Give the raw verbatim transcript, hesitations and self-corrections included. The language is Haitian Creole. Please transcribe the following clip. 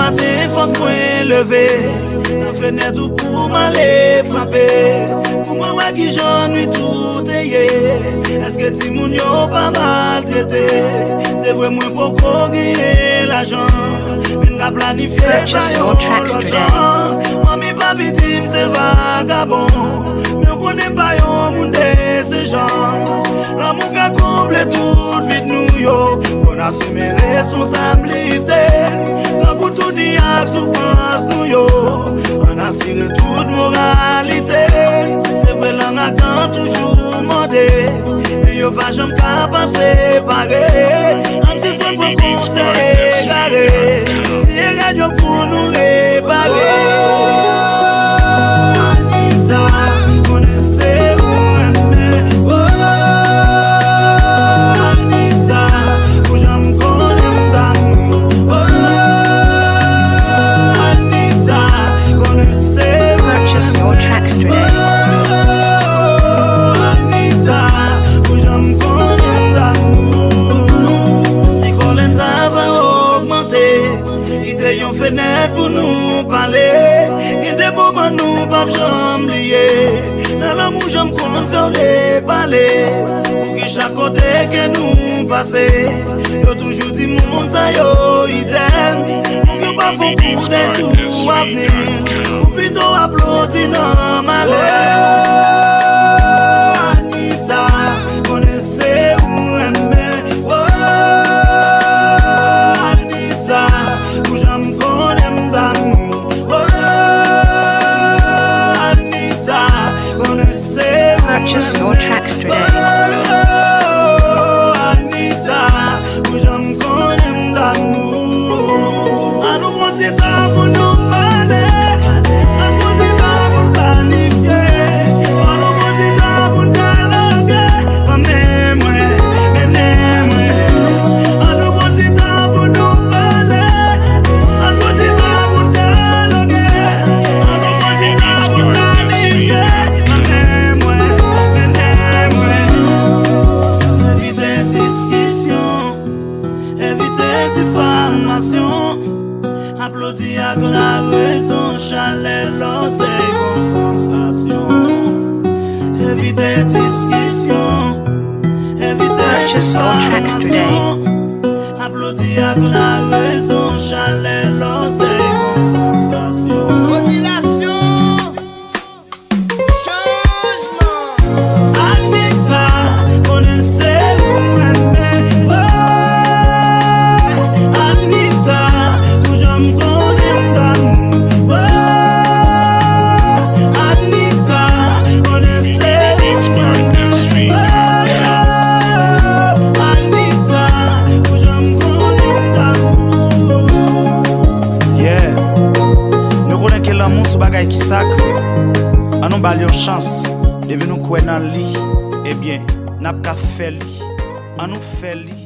Maten fòk mwen leve, nan fenèt ou pou m ale frape, pou mwen wè kijan nwit ou te ye. Èske timoun yo pa maltrete? Se vre mwen poko genyen lajan, men n ka planifye sa yon lòt jan. Manmi pa piti m se vagabon, men w konnen m pa yon moun de se jan. Lanmou ka konble tout vid nou yo, fò n asime responsablite n. Tankou tou ni ak soufrans nou yo, ann asire tout moralite n. Se vre lang ak dan toujou mòde, men yo pa janm kapab separe. Ann sispann pran konsèy egare, ti erè yo pou nou repare. Anita, konnen se ou m renmen. Oh, Anita, ou janm konnen m damou. Oh, Anita, konnen se ou m renmen. Oh, Anita, ou janm konnen m damou. Si kòlè n ta va ogmante, kite yon fenèt pou nou pale. Gen de moman nou p ap janm bliye. Nan lanmou janm konn fè w depale. Pouki chak kote ke nou pase, yo toujou di moun sa yo idèm? Pouki yo pa fè w koute sou avni, ou pito aplodi nan malè? Anita, konnen se ou m renmen. Oh, Anita, ou janm konnen m damou. Oh, Anita, konnen se ou m renmen. Oh, Anita, ou janm konnen m damou. Ann nou pran ti tan pou nou pale. Ann pran ti tan pou n planifye. Ann nou pran ti tan pou n dyaloge. Mennen mwen, mennen mwen. Ann nou pran ti tan pou nou pale. Ann pran ti tan pou n dyaloge. Ann nou pran ti tan pou n planifye. Mennen mwen, mennen mwen. Evite diskisyon, evite difamasyon. Aplodi ak larezon, chalè lòsèy, bon sansasyon. Evite diskisyon, evite difamasyon. Aplodi ak larezon, chalè lòsèy, bon sansasyon. Motivasyon. Chanjman. Anita, konnen se ou m renmen. Oh, Anita, ou janm konnen m damou. Oh, Anita, konnen se ou m renmen. Oh, Anita, ou janm konnen m damou. Yeah. Nou konnen ke lanmou se yon bagay ki sakre. Ann nou ba l yon chans. Depi nou kwè nan li, ebyen, n ap ka fè li. Ann nou fè li.